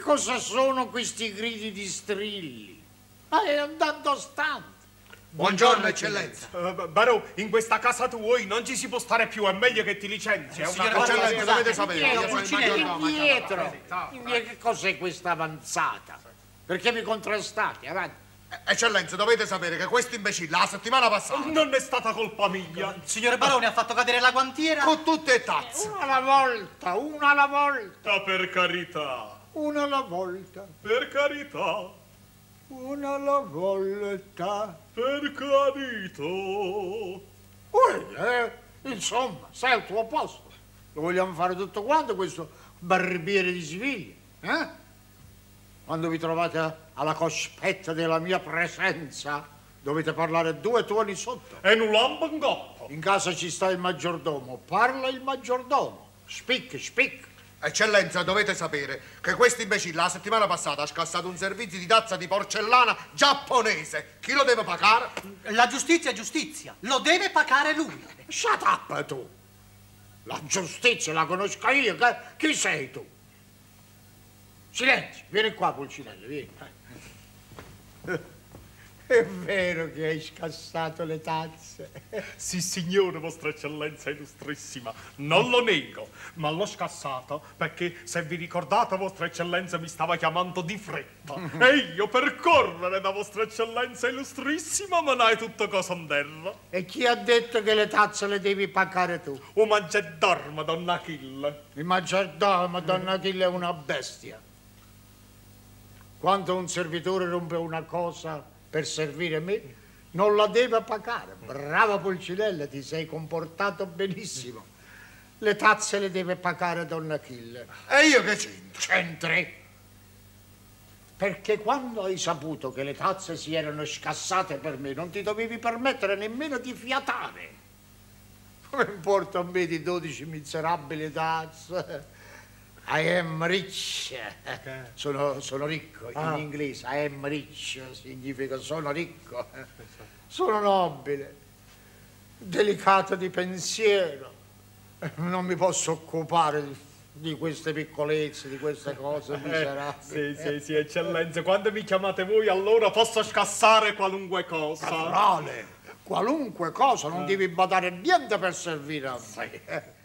cosa sono questi gridi di strilli? Ma è andando stante. Buongiorno, eccellenza. Barò, in questa casa tua non ci si può stare più, è meglio che ti licenzi. È una Signora cosa... Eccellenza, dovete sapere. Indietro, Io sono il maggiordomo. indietro. Indietro, che cos'è questa avanzata? Perché mi contrastate? Avanti. Eccellenza, dovete sapere che questo imbecille la settimana passata, Non è stata colpa mia. Signore Barone ha fatto cadere la guantiera. con tutte le tazze, Una alla volta, una alla volta, Ma per carità, una alla volta, per carità, una alla volta. per carità. Ui, insomma, sei al tuo posto. Lo vogliamo fare tutto quanto questo barbiere di Siviglia, eh? Quando vi trovate alla cospetta della mia presenza, dovete parlare due tuoni sotto. E un lampo in coppa. In casa ci sta il maggiordomo, parla il maggiordomo. Speak, speak. Eccellenza, dovete sapere che questo imbecille la settimana passata ha scassato un servizio di tazza di porcellana giapponese. Chi lo deve pagare? La giustizia è giustizia. Lo deve pagare lui. Shut up tu! La giustizia la conosco io, chi sei tu? Silenzio, vieni qua Pulcinella, vieni. È vero che hai scassato le tazze. Sì, signore, vostra eccellenza illustrissima, non lo nego, ma l'ho scassato perché, se vi ricordate, vostra eccellenza mi stava chiamando di fretta. E io, per correre da vostra eccellenza illustrissima, me n'hai tutto cosa in terra. E chi ha detto che le tazze le devi pagare tu? O maggiordomo, donna Achille. Il maggiordomo, donna Achille, è una bestia. Quando un servitore rompe una cosa per servire me, non la deve pagare. Brava Pulcinella, ti sei comportato benissimo. Le tazze le deve pagare donna Achille. E io che c'entro? C'entri. Perché quando hai saputo che le tazze si erano scassate per me, non ti dovevi permettere nemmeno di fiatare. Come importa a me di 12 miserabili tazze? I am rich. Sono ricco. In inglese I am rich significa sono ricco. Sono nobile, delicato di pensiero. Non mi posso occupare di queste piccolezze, di queste cose miserabili. Sì, sì, sì, eccellenza, quando mi chiamate voi allora posso scassare qualunque cosa. Naturale, qualunque cosa, non devi badare niente per servire a me.